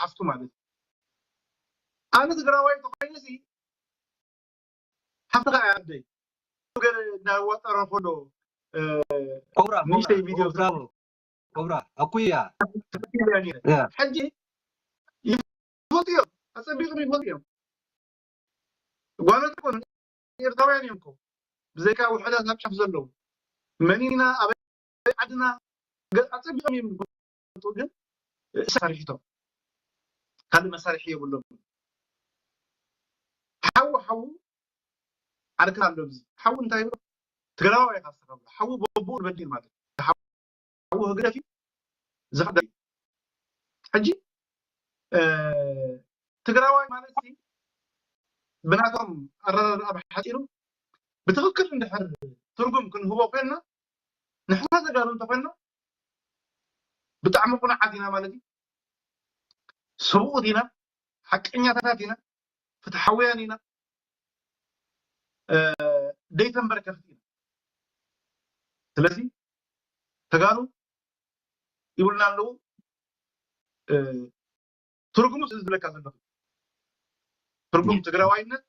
ሓፍቱ ማለት እዩ። ኣነ ትግራዋይ ተኮይነ ሲ ሓፍትኻ እያ ኣደይ። ገለ እናዋጠረ ከሎ ኮብራ ንእሽተይ ቪድዮ ብራቮ ኮብራ ኣኩያ ሕጂ ይፈልጡ እዮም፣ ኣፀቢቕም ይፈልጡ እዮም። ጓኖት ይኮኑ ኤርትራውያን እዮም እኮ ብዘይካ ውሕዳት ኣብ ጫፍ ዘለዉ መኒና ኣበይ ዓድና ኣፀቢቖም እዮም ዝፈልጡ፣ ግን ርእሲ መሳርሒቶም ካልእ መሳርሒ የብሎም። ሓዉ ሓዉ ዓርክና ኣሎ። እዚ ሓዉ እንታይ ይብሎ? ትግራዋይ ኢኻ ዝተኸብሎ ሓዉ በቦኡ ንበዲን ማለት ሓዉ ህግደፍ እዩ ዝኽደ። ሕጂ ትግራዋይ ማለት ብናቶም ኣረዳድኣ ብሓፂሩ ብትኽክል እንድሕር ትርጉም ክንህቦ ኮይንና ንሕና ተጋሩ እንተኮይንና ብጣዕሚ ቁኑዓት ኢና ማለት እዩ። ሰብኡት ኢና፣ ሓቀኛታት ኢና፣ ፍትሓውያን ኢና፣ ዘይተንበርከኽቲ ኢና። ስለዚ ተጋሩ ይብሉና ኣለዉ። ትርጉሙ ስለ ዝብለካ ዘለኹ ትርጉም ትግራዋይነት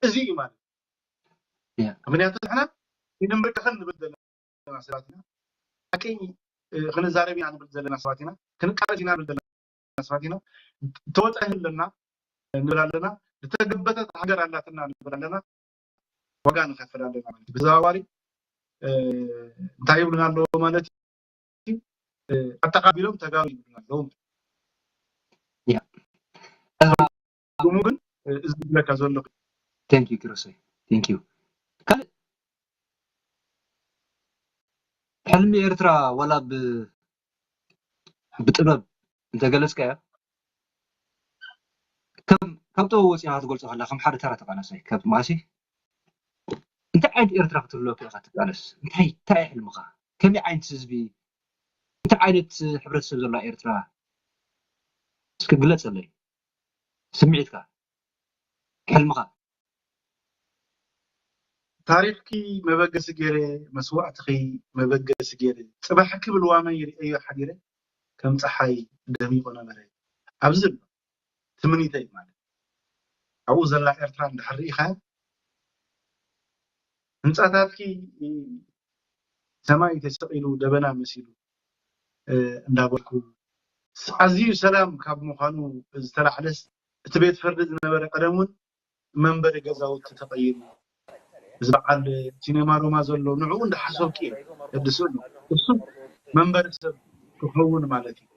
እዚ እዩ ማለት። ምክንያቱ ንሕና ይንብርከኸን ንብል ዘለና ሰባት ኢና። ሓቂ ክንዛረብ ኢና ንብል ዘለና ሰባት ኢና። ክንቃለስ ኢና ንብል ዘለና ሰባት ኢና። ተወፃኢ ኣለና ንብል ኣለና። ዝተገበተት ሃገር ኣላትና ንብል ኣለና። ዋጋ ንኸፍል ኣለና ማለት እዩ። ብተዘዋዋሪ እንታይ ይብሉና ኣለዎ ማለት እዩ? ኣተቓቢሎም ተጋሩ ይብሉና ኣለዉ። ያ ጉሙ ግን እዚ ዝብለካ ዘለኹ thank you ኪሮሰይ thank you ካልእ ሕልሚ ኤርትራ ዋላ ብ ብጥበብ እንተገለጽካዮ ከም ካብ ጥበብ ወፂኻ ክትገልፆ ከላ ከም ሓደ ተራ ተቃላሳይ ካብ ማሲ እንታይ ዓይነት ኤርትራ ክትህልወካ ኢኻ ትቃለስ? እንታይ እንታይ ሕልምኻ? ከመይ ዓይነት ህዝቢ እንታይ ዓይነት ሕብረተሰብ ዘለዋ ኤርትራ እስኪ ግለፀለይ ስምዒትካ ሕልምኻ ታሪኽኪ መበገሲ ገይረ መስዋእትኺ መበገሲ ገይረ ፅባሕኪ ብልዋመይ ርእየዮ ሓዲረ ከም ፀሓይ ደሚቑ ነበረ ኣብዚ ኣሎ ትምኒተይ ማለት ኣብኡ ዘላ ኤርትራ እንድሕር ርኢኻ ህንፃታትኪ ሰማይ ተሰቒሉ ደበና መሲሉ እንዳበልኩ ኣዝዩ ሰላም ካብ ምዃኑ ዝተላዕለስ እቲ ቤት ፍርዲ ዝነበረ ቀደም እውን መንበሪ ገዛውቲ ተቐይሩ እዚ በዓል ሲኔማ ሮማ ዘሎ ንዕኡ እንዳሓሰብኩ እየ ዘድስእ እሱ መንበሪ ሰብ ክኸውን ማለት እዩ።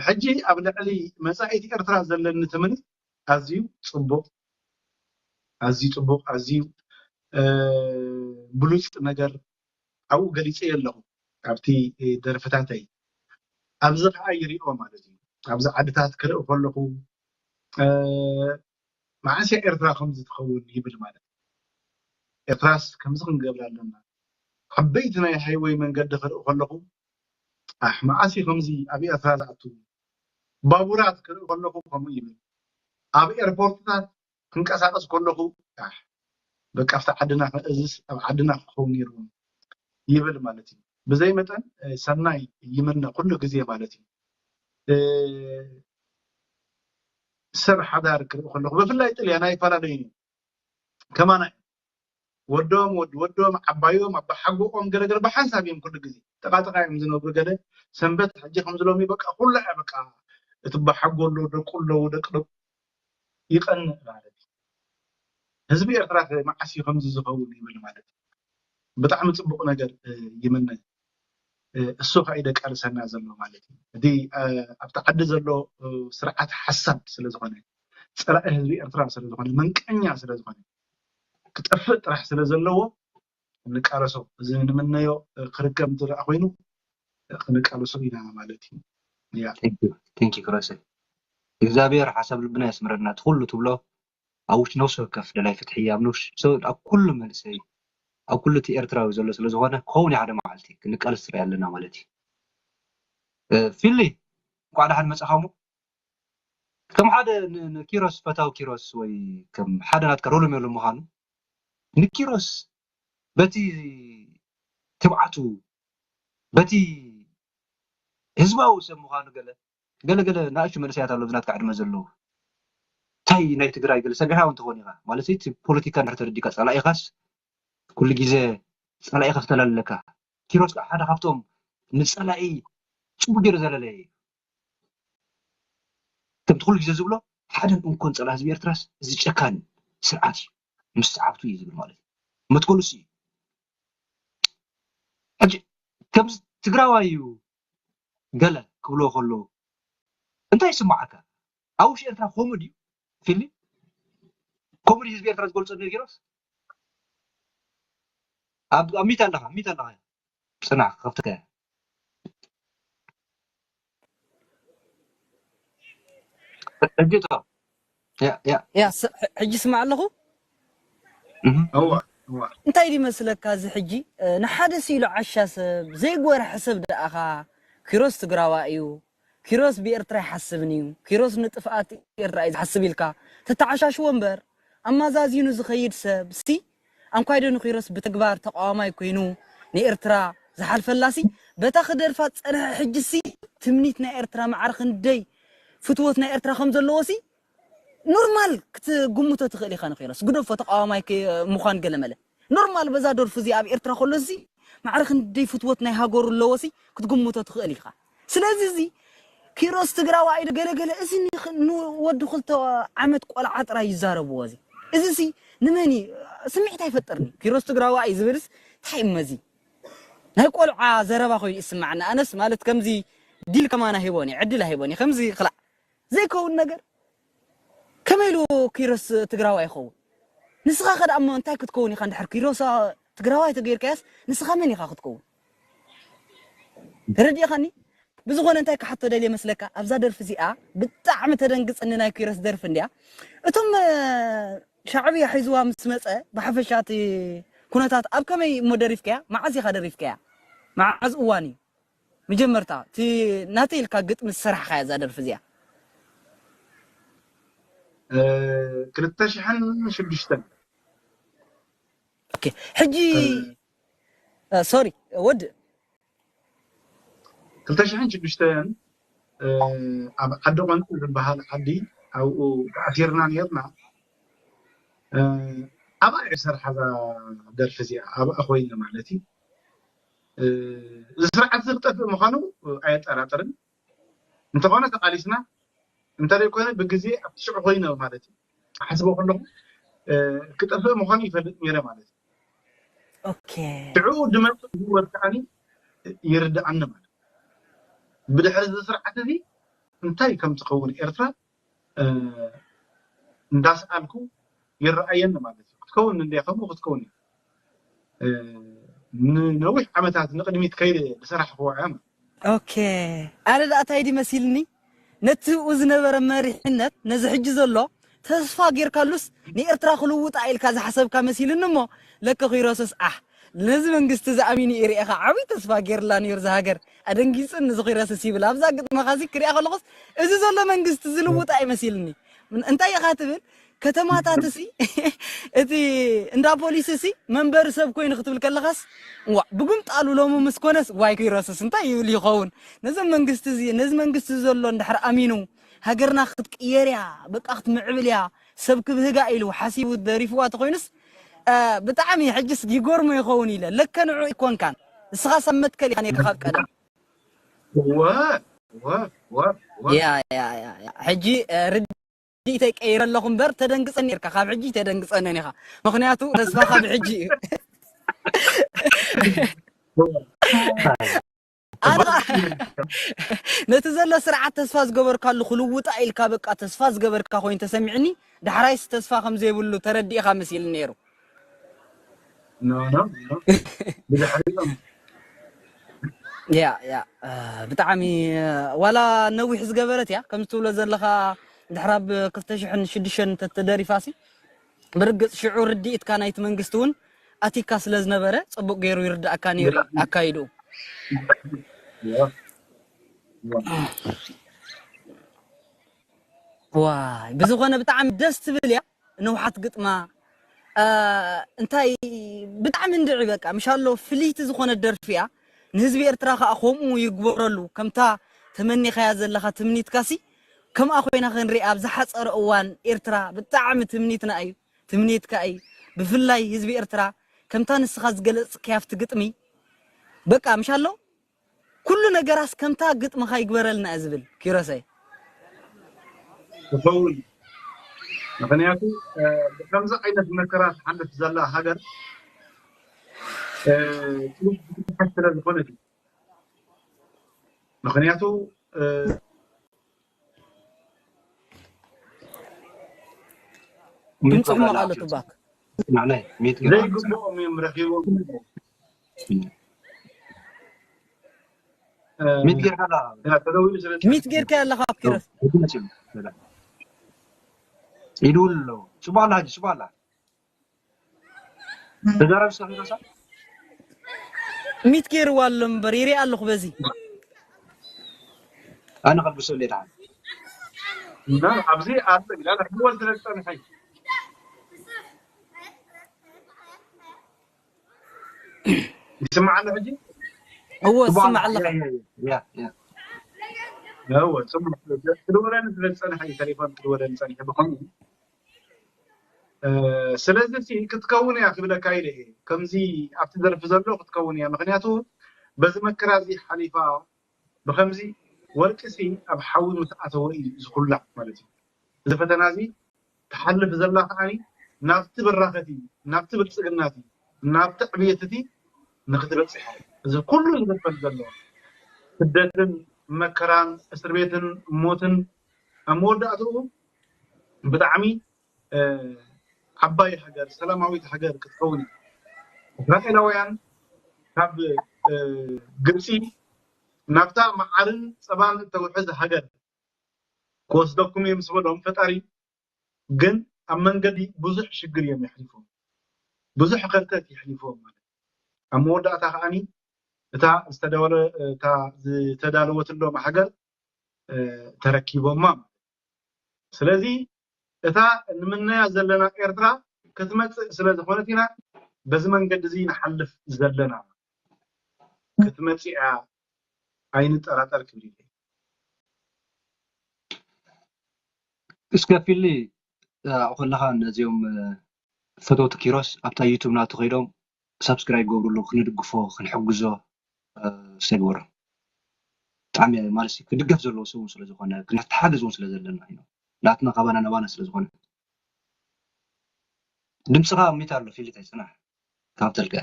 ሕጂ ኣብ ልዕሊ መፃኢት ኤርትራ ዘለኒ ትምኒት ኣዝዩ ፅቡቕ ኣዝዩ ፅቡቕ ኣዝዩ ብሉፅ ነገር ኣብኡ ገሊፀ ኣለኹ ኣብቲ ደርፍታተይ ኣብዚ ከዓ ይሪኦ ማለት እዩ ኣብዚ ዓድታት ክርኢ ከለኹ መዓስያ ኤርትራ ከምዚ ትኸውን ይብል ማለት እዩ ኤርትራስ ከምዚ ክንገብር ኣለና ዓበይቲ ናይ ሃይወይ መንገዲ ክርኢ ከለኹ ኣሕ መዓስ እዩ ከምዚ ኣብ ኤርትራ ዝኣቱ ባቡራት ክርኢ ከለኹ ከምኡ ይብል ኣብ ኤርፖርትታት ክንቀሳቀስ ከለኹ ኣሕ በቃ ኣብቲ ዓድና እዚስ ኣብ ዓድና ክኸውን ነይርዎ ይብል ማለት እዩ ብዘይ መጠን ሰናይ ይምነ ኩሉ ግዜ ማለት እዩ ሰብ ሓዳር ክርኢ ከለኹ ብፍላይ ጥልያን ኣይፈላለዩን እዩ ከማና ወዶም ወዲ ወዶም ዓባዮም ኣባሓጎኦም ገለገለ ብሓንሳብ እዮም ኩሉ ግዜ ጠቃጠቃ እዮም ዝነብሩ ገለ ሰንበት ሕጂ ከምዚ ሎሚ በቃ ኩላ እያ በቃ እቲ ባሓጎ ኣሎ ደቁ ኣለዉ ደቂ ደቁ ይቀንእ ማለት እዩ ህዝቢ ኤርትራ ከ መዓስ እዩ ከምዚ ዝኸውን ይብል ማለት እዩ ብጣዕሚ ፅቡቅ ነገር ይምነ እሱ ከዓ ይደቃልሰና ዘሎ ማለት እዩ እቲ ኣብቲ ዓዲ ዘሎ ስርዓት ሓሳድ ስለዝኮነ ፀላኢ ህዝቢ ኤርትራ ስለዝኮነ መንቀኛ ስለዝኮነ ክጠፍእ ጥራሕ ስለዘለዎ ንቃለሶ እዚ ንምነዮ ክርከብ እንተደኣ ኮይኑ ክንቃለሶ ኢና ማለት እዩ ቴንኪ ክረሰ እግዚኣብሔር ሓሳብ ልብና የስምረና እቲ ኩሉ ትብሎ ኣብ ውሽጢ ነፍሲ ወከፍ ደላይ ፍትሒ ኣብ ነፍሲ ኣብ ኩሉ መንእሰይ ኣብ ኩሉ እቲ ኤርትራዊ ዘሎ ስለዝኮነ ክኸውን ሓደ መዓልቲ ክንቃለስ ትርኢ ኣለና ማለት እዩ ፊሊ እንኳዕ ደሓን መጻኻሞ ከም ሓደ ንኪሮስ ፈታው ኪሮስ ወይ ከም ሓደ ናትካ ሮሎ ሜሎ ምዃኑ ንኪሮስ በቲ ትብዓቱ በቲ ህዝባዊ ሰብ ምዃኑ ገለ ገለ ገለ ንኣሽቱ መንእሰያት ኣለዉ፣ ናትካ ዕድመ ዘለዉ። እንታይ ናይ ትግራይ ገለ ሰሚዕካ እውን ትኾን ኢኻ። ማለት እቲ ፖለቲካ እንድሕር ተረዲእካ፣ ጸላኢኻስ ኩሉ ግዜ ጸላኢኻ ክተላሊ ኣለካ። ኪሮስ ከዓ ሓደ ካብቶም ንጸላኢ ጽቡቅ ገይሩ ዘለለየ እዩ። ከምቲ ኩሉ ግዜ ዝብሎ፣ ሓደን እንኮን ጸላኢ ህዝቢ ኤርትራስ እዚ ጨካን ስርዓት እዩ፣ ምስ ሰዓብቱ እዩ ዝብል ማለት እዩ። መትከሉ እሱ እዩ። ሕጂ ከምዚ ትግራዋይ እዩ ገለ ክብልዎ ከለዉ እንታይ ይስምዓካ? ኣብ ውሽጢ ኤርትራ ከምኡ ድዩ? ፊሊ ከምኡ ድዩ ህዝቢ ኤርትራ ዝገልጾ ነይሩ ኪሮስ? ኣብ ኣብ ሚት ኣለኻ፣ ሚት ኣለኻ። ጽናሕ ክኸፍተካ እየ። ሕጂ እቶ። ያ፣ ያ። ያ፣ ስ-፣ ሕ-፣ ሕጂ ስማዕ ኣለኹ። እህ። እዋ፣ እዋ። እንታይ ድዩ መስለካ እዚ ሕጂ፣ እ፣ ንሓደ ሲሉ ዓሻ ሰብ፣ ዘይጎርሐ ሰብ ደኣኻ፣ ኪሮስ ትግራዋ እዩ፣ ኪሮስ ብኤርትራ ኣይሓስብን እዩ፣ ኪሮስ ንጥፍኣት ኤርትራ እዩ ዝሓስብ ኢልካ ተተዓሻሽዎ እምበር፣ ኣማዛዚኑ ዝኸይድ ሰብ ሲ፣ ኣንኳይ ዶ ንኪሮስ ብተግባር ተቃዋማይ ኮይኑ ንኤርትራ ዝሓልፈላ ሲ፣ በታ ክደርፋ ዝጸንሐ ሕጂ ሲ፣ ትምኒት ናይ ኤርትራ ማዕረ ክንደይ ፍትወት ናይ ኤርትራ ከም ዘለዎ ሲ፣ ኖርማል ክትግምቶ ትኽእል ኢኻ ንኪሮስ። ግደፎ ተቃዋማይ ከ-፣ ምዃን ገለመለ። ኖርማል በዛ ደርፉ እዚ ኣብ ኤርትራ ከሎ እዚ ማዕረ ክንደይ ፍትወት ናይ ሃገሩ ኣለዎ ሲ ክትግምቶ ትኽእል ኢኻ። ስለዚ እዚ ኪሮስ ትግራዋይ ዶ ገለ ገለ እዚ ንኽ-፣ ንወዲ ክልተ ዓመት ቆልዓ ጥራይ ይዛረብዎ እዚ። እዚ ሲ ንመን እዩ? ስምዒት ኣይፈጥርኒ። ኪሮስ ትግራዋይ ዝብልስ እንታይ እሞ እዚ? ናይ ቆልዓ ዘረባ ኮይኑ ይስማዓኒ። ኣነስ ማለት ከምዚ ዲል ከማና ሂቦኒ፣ ዕድል ኣይቦኒ። ከምዚ ክላእ ዘይከውን ነገር ከመይ ኢሉ ኪሮስ ትግራዋይ ይኸውን? ንስኻ ከ ደኣ እሞ እንታይ ክትከውን ኢኻ? እንድሕር ኪሮስ ትግራዋይ ተገይርካያስ ንስኻ መን ኢኻ ክትከውን? ተረዲእኻኒ? ብዝኾነ እንታይ ክሓቶ ደልየ መስለካ? ኣብዛ ደርፊ እዚኣ ብጣዕሚ ተደንግጽኒ ናይ ኪሮስ ደርፊ እንድያ። እቶም፣ እ፣ ሻዕብያ ሒዝዋ ምስ መጸ ብሓፈሻ እቲ ኩነታት ኣብ ከመይ እሞ ደሪፍካያ? መዓዝ ኢኻ ደሪፍካያ? መዓዝ እዋን እዩ? መጀመርታ እቲ ናተይ ኢልካ ግጥሚ ዝሰራሕካያ እዛ ደርፊ እዚኣ? እ፣ ክልተ ሽሕን ሽዱሽተን። ኦኬ፣ ሕጂ፣ እ፣ እ፣ ሶሪ፣ ወድ ክልተ ሽሕን ሽዱሽተን፣ እ፣ ኣብ ዓዲ ቆንጽል ዝበሃል ዓዲ ኣብኡ ተኣሲርና ነርና። እ፣ ኣብኣ እየ ዝሰርሓ እዛ ደርፊ እዚኣ፣ ኣብኣ ኮይነ ማለት እዩ። እ፣ እዚ ስርዓት እዚ ክጠፍእ ምዃኑ ኣየጠራጥርን። እንተኾነ ተቓሊስና፣ እንተዘይኮነ ብግዜ ኣብቲ ሽዑ ኮይነ ማለት እዩ። ክሓስቦ ከለኹ፣ እ፣ ክጠፍእ ምዃኑ ይፈልጥ ነይረ ማለት እዩ። ኦኬ። ሽዑ ድመጽእ ህይወት ከዓኒ ይርድኣኒ ማለት እዩ። ብድሕሪ እዚ ስርዓት እዚ እንታይ ከም ትኸውን ኤርትራ፣ እ፣ እንዳሰኣልኩ ይረኣየኒ ማለት እዩ። ክትከውን እንድያ፣ ከምኡ ክትከውን እያ። እ፣ ንነዊሕ ዓመታት ንቕድሚት ከይደ ዝሰራሕክዎ እያ ማለት እዩ። ኦኬ። ኣነ ደኣ እንታይ ድዩ መሲልኒ? ነቲ ብኡ ዝነበረ መሪሕነት፣ ነዚ ሕጂ ዘሎ ተስፋ ጌርካሉስ ንኤርትራ ክልውጣ ኢልካ ዝሓሰብካ መሲልኒ እሞ፣ ለከ ኪሮስስ፣ ኣሕ፣ ነዚ መንግስቲ ዝኣሚኑ እዩ ርኤኻ፣ ዓብዪ ተስፋ ጌርላ ነይሩ እዛ ሃገር። ኣደንጊጽኒ እዚ ኪሮስስ ይብል። ኣብዛ ግጥምኻ እዚ ክሪኣ ከለኹስ፣ እዚ ዘሎ መንግስቲ ዝልውጥ ኣይመሲልኒ። ምን-፣ እንታይ ኢኻ ትብል? ከተማታት ሲ፣ እቲ እንዳ ፖሊስ ሲ መንበሪ ሰብ ኮይኑ ክትብል ከለኻስ፣ ዋ፣ ብጉምጣሉ ሎሚ ምስ ኮነስ፣ ዋይ ኪሮስስ እንታይ ይብል ይኸውን? ነዞም መንግስቲ እዚ፣ ነዚ መንግስቲ ዘሎ እንድሕር ኣሚኑ፣ ሃገርና ክትቅየር እያ፣ በቃ ክትምዕብል እያ፣ ሰብ ክብህጋ ኢሉ ሓሲቡ ደሪፍዋ ተኾይኑስ፣ እ፣ ብጣዕሚ ሕጅስ ይጎርሞ ይኸውን ኢለ። ለከ ንዑ ኣይኮንካን። ንስኻ ሰብ መትከል ኢኻ ነይርካ ካብ ቀደም። ወ-፣ ወ-፣ ወ-፣ ወ-፣ ያ፣ ያ፣ ያ፣ ያ። ሕጂ፣ እ፣ ርድኢተይ ቀይረ ኣለኹ እምበር ተደንግጸኒ ነይርካ። ካብ ሕጂ ተደንግጸንን ኢኻ። ምኽንያቱ ተስፋኻ ብሕጂ እዩ። ኣነ ኸኣ ነቲ ዘሎ ስርዓት ተስፋ ዝገበርካሉ ክልውጣ ኢልካ በቃ ተስፋ ዝገበርካ ኮይኑ ተሰሚዕኒ። ዳሕራይስ ተስፋ ከም ዘይብሉ ተረዲእኻ መሲልኒ ነይሩ። ኖ፣ ኖ፣ ኖ። ብድሕሪኦም። ያ፣ ያ፣ እ፣ ብጣዕሚ፣ እ፣ ዋላ ነዊሕ ዝገበረት እያ፣ ከምዚ ትብሎ ዘለኻ፣ ድሕሪ ኣብ ክልተ ሽሕን ሽዱሽተን ተተደሪፋሲ፣ ብርግጽ ሽዑ ርድኢትካ ናይቲ መንግስቲ እውን ኣቲካ ስለ ዝነበረ፣ ጽቡቕ ገይሩ ይርድኣካ ነይሩ እዩ ኣካይድኡ። ያ። ያ። ዋይ፣ ብዝኾነ ብጣዕሚ ደስ ትብል እያ። ንውሓት ግጥማ፣ እ፣ እንታይ ብጣዕሚ እንድዒ በቃ፣ ምሻሎ ፍልይቲ ዝኾነት ደርፊ እያ። ንህዝቢ ኤርትራ ከኣ ከምኡ ይግበረሉ። ከምታ ተመኒኻያ ዘለኻ ትምኒትካሲ ከምኣ ኮይና ክንሪኣ ኣብ ዝሓፀረ እዋን ኤርትራ ብጣዕሚ ትምኒትና እዩ፣ ትምኒትካ እዩ። ብፍላይ ህዝቢ ኤርትራ ከምታ ንስኻ ዝገለፅክያ ኣብቲ ግጥሚ በቃ ምሻሎ ኩሉ ነገራስ ከምታ ግጥምኻ ይግበረልና እየ ዝብል ኪሮሰይ። ይኸውን። ምክንያቱ ብከምዚ ዓይነት መከራ ትሓልፍ ዘላ ሃገር ስለ ዝኾነት እዩ። ምክንያቱ ድምፂ ሕማቕ ኣሎ ቱባክ። ዘይግብኦም እዮም ረኪቦም። ሚት ጌርካ ኣላ ሚት ጌርካ ኣለኻ ኪሮስ። ይድውል ኣለዉ። ጽቡቕ ኣላ ሕጂ ጽቡቕ ኣላ። ተዛረብ እስከ ኪሮሳ። ሚት ጌርዋ ኣሎ እምበር ይሪኣ ኣለኹ በዚ ኣነ ከልግሶ ሌላ እና ኣብዚ ኣብ ግዳን ሕወል ስለዝጸንሐ ይስማዕ ኣሎ ሕጂ እዎ ስማዕ ኣለኻ ያ ያ እወ ጽቡቅ። ክድወለኒ ስለ ዝጸንሐ እዩ ተሌፎን ክድወለኒ ጸኒሐ ብኸምኡ ስለዚ ሲ ክትከውን እያ ክብለካ ኢለ እየ። ከምዚ ኣብቲ ደርፊ ዘሎ ክትከውን እያ። ምክንያቱ በዚ መከራ እዚ ሓሊፋ ብከምዚ ወርቂ ሲ ኣብ ሓዊ ምስ ኣተወ እዩ ዝኩላዕ ማለት እዩ። እዚ ፈተና እዚ ትሓልፍ ዘላ ከዓኒ ናብቲ በራኸቲ ናብቲ ብልፅግናቲ ናብቲ ዕብየትቲ ንክትበፅሕ እዚ ኩሉ ዝግበር ዘሎ ስደትን መከራን እስር ቤትን ሞትን ኣብ መወዳእትኡ ብጣዕሚ ዓባይ ሃገር ሰላማዊት ሃገር ክትከውን እያ። እስራኤላውያን ካብ ግብፂ ናብታ መዓርን ፀባን እተውሕዝ ሃገር ክወስደኩም እየ ምስ በሎም ፈጣሪ ግን ኣብ መንገዲ ብዙሕ ሽግር እዮም የሕሊፎም። ብዙሕ ከርተት የሕሊፎም ማለት ኣብ መወዳእታ ከዓኒ እታ ዝተዳወለ እታ ዝተዳለወትሎም ሃገር ተረኪቦማ ማለት ስለዚ እታ ንምነያ ዘለና ኤርትራ ክትመፅእ ስለ ዝኾነት ኢና በዚ መንገዲ እዚ ንሓልፍ ዘለና ክትመፅእ እያ ኣይንጠራጠር ክብል ኢለ እስከ ፊሊ ኣብኡ ከለኻ ነዚኦም ፈተውቲ ኪሮስ ኣብታ ዩቱብ ናቱ ከይዶም ሳብስክራይብ ገብርሉ ክንድግፎ ክንሕግዞ ሰግበሮ ብጣዕሚ ማለት ክድገፍ ዘለዎ ሰብ ስለ ዝኾነ ክንተሓገዝ እውን ስለ ዘለና ኢና ናትና ካባና ናባና ስለ ዝኾነ ድምፅኻ ሚት ኣሎ ፊሊታይ ፅናሕ ካብ ተልቀ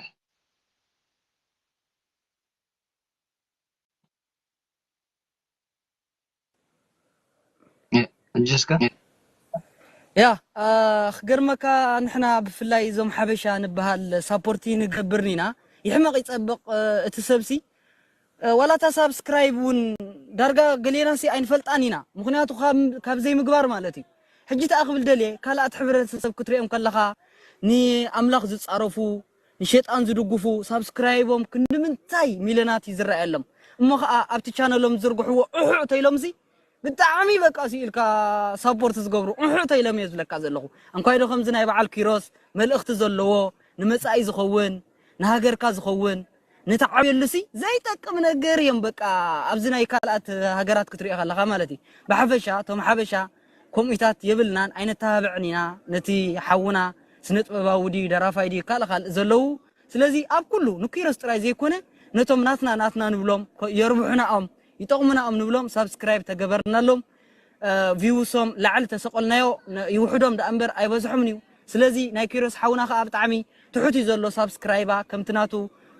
ሕጂ እስከ ያ ክገርመካ ንሕና ብፍላይ እዞም ሓበሻ ንበሃል ሳፖርቲ ንገብርን ኢና ይሕመቕ ይፀብቕ እቲ ሰብሲ ዋላ እታ ሳብስክራይብ እውን ዳርጋ ገሌናሲ ኣይንፈልጣን ኢና ምክንያቱ ካብ ዘይምግባር ማለት እዩ ሕጂ ተኣ ክብል ደልየ ካልኣት ሕብረተሰብ ክትሪኦም ከለኻ ንኣምላኽ ዝፃረፉ ንሸጣን ዝድግፉ ሳብስክራይቦም ክንዲ ምንታይ ሚልዮናት እዩ ዝረኣየሎም እሞ ከዓ ኣብቲ ቻነሎም ዝዝርግሕዎ እሑዕ ተይሎምሲ ብጣዕሚ በቃ ስኢልካ ሳፖርት ዝገብሩ እሑዕ ተይሎም እየ ዝብለካ ዘለኹ እንኳይ ዶ ከምዚ ናይ በዓል ኪሮስ መልእኽቲ ዘለዎ ንመፃኢ ዝኸውን ንሃገርካ ዝኸውን ንተዓብየሉሲ ዘይጠቅም ነገር እዮም በቃ ኣብዚ ናይ ካልኣት ሃገራት ክትሪኦ ከለካ ማለት እዩ ብሓፈሻ እቶም ሓበሻ ከምኡታት የብልናን ኣይነተባብዕን ኢና ነቲ ሓውና ስነጥበባዊ ድዩ ደራፋይ ድዩ ካልእ ካልእ ዘለዉ ስለዚ ኣብ ኩሉ ንኪሮስ ጥራይ ዘይኮነ ነቶም ናትና ናትና ንብሎም የርብሑናኦም ይጠቕሙናኦም ንብሎም ሳብስክራይብ ተገበርናሎም ቪውሶም ላዕሊ ተሰቆልናዮ ይውሕዶም ደኣ እምበር ኣይበዝሖምን እዩ ስለዚ ናይ ኪሮስ ሓውና ከዓ ብጣዕሚ ትሑት እዩ ዘሎ ሳብስክራይባ ከምቲ ናቱ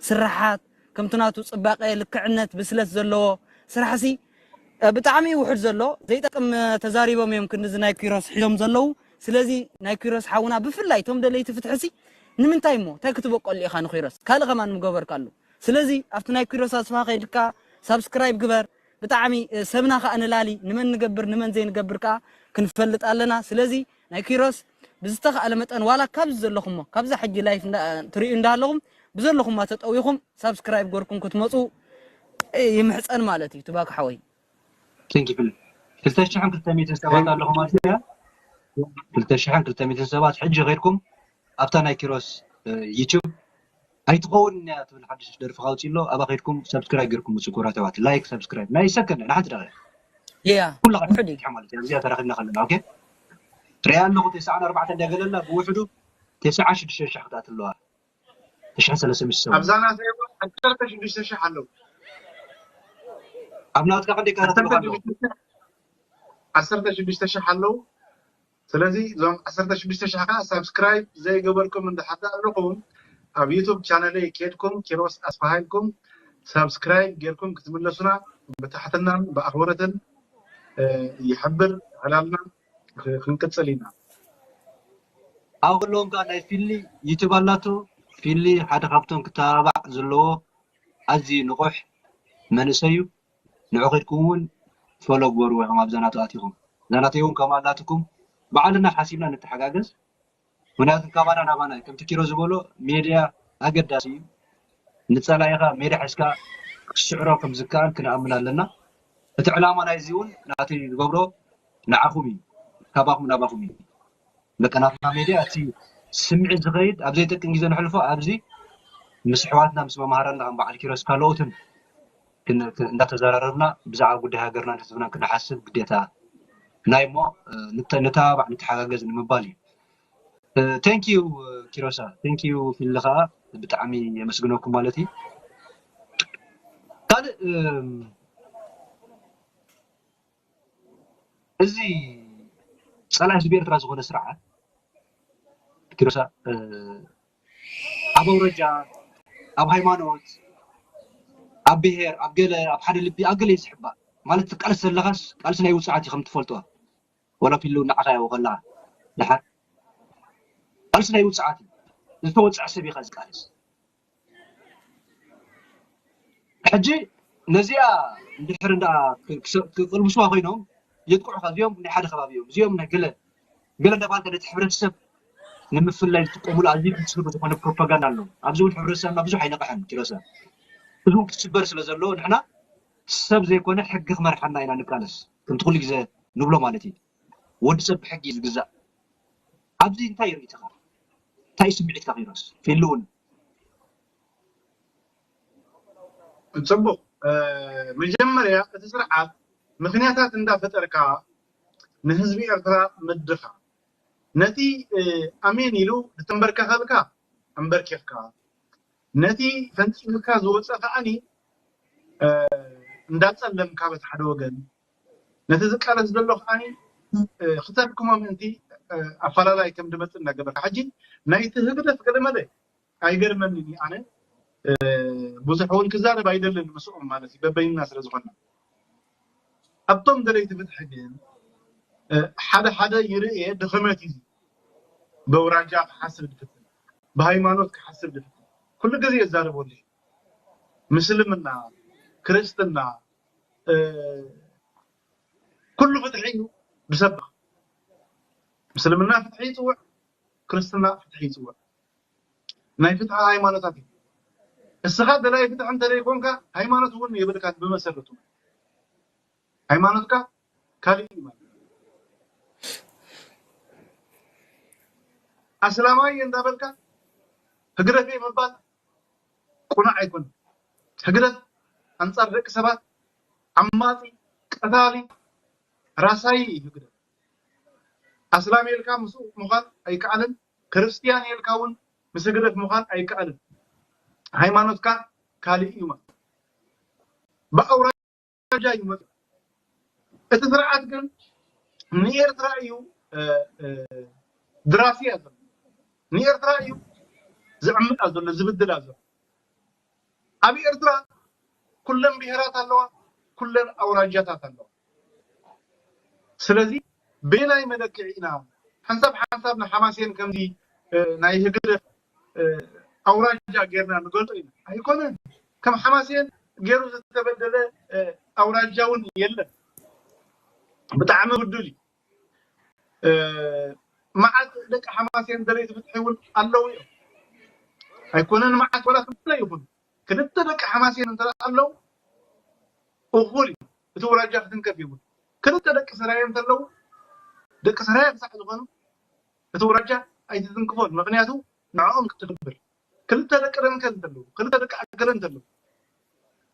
ስራሓት ከምቲ ናቱ ፅባቐ ልክዕነት ብስለት ዘለዎ ስራሕሲ ብጣዕሚ እዩ ውሕድ ዘሎ ዘይጠቅም ተዛሪቦም እዮም ክንዚ ናይ ኪሮስ ሒዞም ዘለዉ ስለዚ ናይ ኪሮስ ሓውና ብፍላይ እቶም ደለይቲ ፍትሕሲ ንምንታይ እሞ እንታይ ክትበቀሉ ኢኻ ንኪሮስ ካልእ ከማን ምገበርካሉ ስለዚ ኣብቲ ናይ ኪሮስ ኣስፋ ከይድካ ሳብስክራይብ ግበር ብጣዕሚ ሰብና ከዓ ንላሊ ንመን ንገብር ንመን ዘይንገብር ከዓ ክንፈልጥ ኣለና ስለዚ ናይ ኪሮስ ብዝተኻእለ መጠን ዋላ ካብዚ ዘለኹሞ ካብዛ ሕጂ ላይፍ ትርእዩ እንዳለኹም ብዘለኹማ ተጠዊኹም ሳብስክራይብ ገርኩም ክትመፁ ይምሕፀን ማለት እዩ ትባክ ሓወይ Thank you ክልተ ሽሕን ክልተ ሚእትን ሰባት ኣለኹ ማለት እያ ክልተ ሽሕን ክልተ ሚእትን ሰባት ሕጂ ከይድኩም ኣብታ ናይ ኪሮስ ዩቱብ ኣይትኸውን እያ ትብል ሓድሽ ደርፊ ካውፅእ ኣሎ። ኣብኣ ከድኩም ሰብስክራይብ ጌርኩም ውፅኡ ክቡራት ኣሕዋት። ላይክ፣ ሰብስክራይብ ናይ ሰከንድ ንሓንቲ ደቂቃ ያ ኩላኻ ውሑድ እዩ። ማለት እዩ። ኣብዚኣ ተራኺብና ከለና ኦኬ፣ ሪኣ ኣለኹ። ተስዓን ኣርባዕተን እንዲያ ገለላ ብውሕዱ ተስዓን ሽዱሽተ ሺሕ ክትኣት ኣለዋ። ተሽዓን ሰለስተ ሚእቲ ሰብ ኣብዛ ናተይ እውን ዓሰርተ ሽዱሽተ ሺሕ ኣለዉ። ኣብ ናትካ ክንደይ ይከታተሉኻ ኣለዉ? ዓሰርተ ሽዱሽተ ሺሕ ኣለዉ። ስለዚ እዞም ዓሰርተ ሽዱሽተ ሺሕ ከዓ ሳብስክራይብ ዘይገበርኩም እንድሕር ኣለኹም ኣብ ዩቱብ ቻነለይ ከድኩም ኪሮስ ኣስፋሃ ኢልኩም ሳብስክራይብ ጌርኩም ክትምለሱና ብትሕትናን ብኣኽብሮትን ይሕብር ዕላልና ክንቅፅል ኢና። ኣብ ከለዎም ከዓ ናይ ፊሊ ዩቱብ ኣላቶ። ፊሊ ሓደ ካብቶም ክተባባዕ ዘለዎ ኣዝዩ ንቑሕ መንእሰይ እዩ። ንዑ ከድኩም እውን ፎሎ ግበርዎ ኢኹም ኣብዛ ናቱ ኣቲኹም። እዛ ናተይ እውን ከምኣ ኣላትኩም። ባዕልና ሓሲብና ንተሓጋገዝ። ምክንያቱ ካባና ናባና እዩ። ከምቲ ኪሮ ዝበሎ ሜድያ ኣገዳሲ እዩ። ንፀላኢኻ ሜድያ ሒዝካ ክትስዕሮ ከም ዝከኣል ክንኣምን ኣለና። እቲ ዕላማ ናይዚ እውን ናተይ ዝገብሮ ንዓኹም እዩ። ካባኹም ናባኹም እዩ። በቃ ናትና ሜድያ እቲ ስምዒት ዝኸይድ ኣብ ዘይጠቅም ግዜ ነሕልፎ ኣብዚ ምስ ኣሕዋትና ምስ መምሃራንና ከም በዓል ኪሮስ ካልኦትን ክን- ክን- እንዳተዘራረብና ብዛዕባ ጉዳይ ሃገርናን ህዝብናን ክንሓስብ ግዴታ ናይ እሞ ንተ- ንተባባዕ ንተሓጋገዝ ንምባል እዩ። Thank you ኪሮሳ፣ thank you ፊሊ ከዓ ብጣዕሚ የመስግነኩም ማለት እዩ። ካልእ እም፣ እዚ ፀላኢ ህዝቢ ኤርትራ ዝኾነ ስርዓት ኪሮሳ እ፣ ኣብ ኣውረጃ፣ ኣብ ሃይማኖት፣ ኣብ ብሄር፣ ኣብ ገለ፣ ኣብ ሓደ ልቢ፣ ኣብ ገለ እዩ ዝሕባእ። ማለት ትቃለስ ዘለኻስ ቃልሲ ናይ ውፅዓት እዩ ከም ትፈልጦ። ወላ ፊሉ ንዓኻ ያው ከላ ድሓር ቃልሲ ናይ ውፅዓት እዩ። ዝተወፅዐ ሰብ ኢኻ ዝቃለስ። ሕጂ ነዚኣ እንድሕር እንዳ ክ- ክሰ- ክቅልብስዋ ኮይኖም የጥቅዑኻ። እዚኦም ናይ ሓደ ከባቢ እዮም፣ እዚኦም ናይ ገለ ገለ እንዳባልካ ነቲ ሕብረተሰብ ንምፍላይ ዝጥቀሙሉ ኣዝዩ ክስሩ ዝኾነ ፕሮፓጋንዳ ኣሎ። ኣብዚ እውን ሕብረተሰብና ብዙሕ ኣይነቕሐን ኪሮሰ። እዚ እውን ክትስበር ስለ ዘለዎ ንሕና ሰብ ዘይኮነ ሕጊ ክመርሓና ኢና ንቃለስ። ከምቲ ኩሉ ግዜ ንብሎ ማለት እዩ። ወዲ ሰብ ብሕጊ እዩ ዝግዛእ። ኣብዚ እንታይ ርእይቶኻ? እንታይ እዩ ስምዒትካ ኪሮስ? ፊሉ እውን ፅቡቅ። መጀመርያ እቲ ስርዓት ምክንያታት እንዳፈጠርካ ንህዝቢ ኤርትራ ምድኻ ነቲ ኣሜን ኢሉ ዝተንበርከኸልካ ኣንበርኪኽካ ነቲ ፈንፂምካ ዝወፀ ከዓኒ እንዳፀለምካ በቲ ሓደ ወገን ነቲ ዝቃለስ ዘሎ ከዓኒ ክተድክሞ ምእንቲ ኣፈላላይ ከም ድመፅእ እንዳገበርካ ሕጂ ናይቲ ህግደፍ ገለመለ ኣይገርመንን እዩ ኣነ ብዙሕ እውን ክዛረብ ኣይደልን ምስኦም ማለት እዩ በበይንና ስለ ዝኾንና ኣብቶም ደለይቲ ፍትሒ ግን ሓደ ሓደ ይርእየ ድኽመት እዩ በውራጃ ክሓስብ ድፍትን ብሃይማኖት ክሓስብ ድፍትን ኩሉ ግዜ የዛርበሉ እዩ ምስልምና ክርስትና ኩሉ ፍትሒ እዩ ብሰብኻ ምስልምና ፍትሒ ይፅውዕ ክርስትና ፍትሒ ይፅውዕ ናይ ፍትሒ ሃይማኖታት እዩ እስኻ ደላይ ፍትሒ እንተዘይኮንካ ሃይማኖት እውን የብልካ ብመሰረቱ ሃይማኖትካ ካልእ እዩ ማለት ኣስላማይ እንዳበልካ ህግደፍ ምባል ቁኑዕ ኣይኮነን ህግደፍ ኣንፃር ደቂ ሰባት ዓማፂ ቀታሊ ራሳይ እዩ ህግደፍ ኣስላም ኢልካ ምስኡ ምዃን ኣይከኣልን ክርስትያን ኢልካ እውን ምስ ህግደፍ ምዃን ኣይከኣልን ሃይማኖትካ ካልእ እዩ ማለት ብኣውራጃ እዩ መፅኡ እቲ ስርዓት ግን ንኤርትራ እዩ ድራስያ ዘሎ ንኤርትራ እዩ ዝዕምጣ ዘሎ ዝብድላ ዘሎ ኣብ ኤርትራ ኩለን ብሄራት ኣለዋ ኩለን ኣውራጃታት ኣለዋ ስለዚ በየናይ መለክዒ ኢና ሓንሳብ ሓንሳብ ንሓማሴን ከምዚ ናይ ህግደፍ ኣውራጃ ጌርና ንገልጦ ኢና ኣይኮነን ከም ሓማሴን ገይሩ ዝተበደለ ኣውራጃ እውን የለን ብጣዕሚ ብዱል እዩ መዓት ደቂ ሓማሴን ደለይቲ ፍትሒ እውን ኣለዉ እዮም ኣይኮነን መዓት ወላ ክልተ ይኹን ክልተ ደቂ ሓማሴን እንተ ኣለዉ እኹል እዩ እቲ ውራጃ ክትንከፍ ይብሉ ክልተ ደቂ ሰራየ እንተለዉ ደቂ ሰራየ ክሳዕ ዝኾኑ እቲ ውራጃ ኣይትትንክፎን ምክንያቱ ንዕኦም ክትክብር ክልተ ደቂ ደንከል እንተለዉ፣ ክልተ ደቂ ኣገለ እንተለዉ፣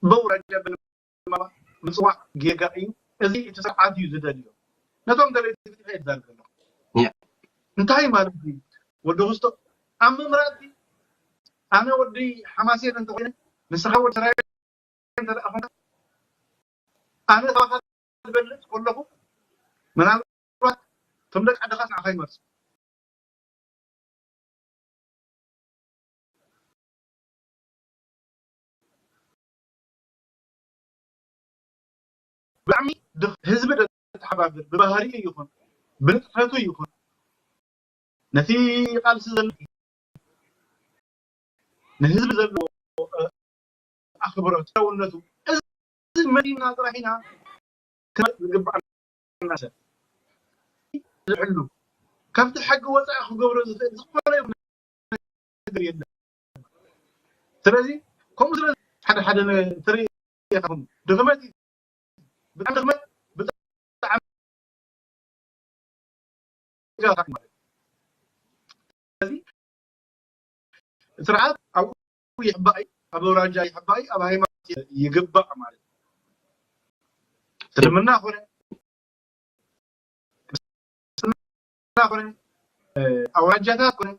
በውራጃ ብምጽዋዕ ጌጋ እዩ። እዚ እቲ ስርዓት እዩ ዝደልዮ። ነቶም ደለይቲ ፍትሒ እየ ዝዛረብ ዘለኹ። እንታይ ማለት እዩ? ወዲ ክስቶ ኣብ ምምራጽ ኣነ ወዲ ሓማሴን እንተኾይነ፣ ንስኻ ወዲ ሰራየ እንተ ደኣ ኾንካ፣ ኣነ ካባኻ ዝበልጽ ከለኹ፣ ምናልባት እቶም ደቂ ዓድኻ ንዓኻ ይመርጹ። ብጣዕሚ ድኽ-፣ ህዝቢ ደተሓባብር፣ ብባህሪኡ ይኹን፣ ብንጥፈቱ ይኹን፣ ነቲ ቃልሲ ዘሎ፣ ንህዝቢ ዘለዎ፣ እ፣ ኣኽብሮት፣ ሰውነቱ፣ እዚ መዲና ጥራሕ ኢና ክመጽእ ዝግባእ እናሰብ ዝሕሉ፣ ካብቲ ሕጊ ወጻኢ ክገብሮ ዝኽእል ዝኾነ ይኹን ነገር የለን። ስለዚ፣ ከምኡ ስለ ሓደ ሓደ ነ-፣ ትርኢ ኢኹም፣ ድኽመት እዩ። ብጣዕሚ ድኽመት፣ ብጣዕሚ ጋር ማለት እዩ። ስለዚ፣ ስርዓት ኣብኡ ይሕባእ እዩ፣ ኣብ ኣውራጃ ይሕባእ እዩ፣ ኣብ ሃይማኖት ይግባእ ማለት እዩ። እስልምና ኮነ፣ እስልምና ኮነ፣ እ፣ ኣውራጃታት ኮነ፣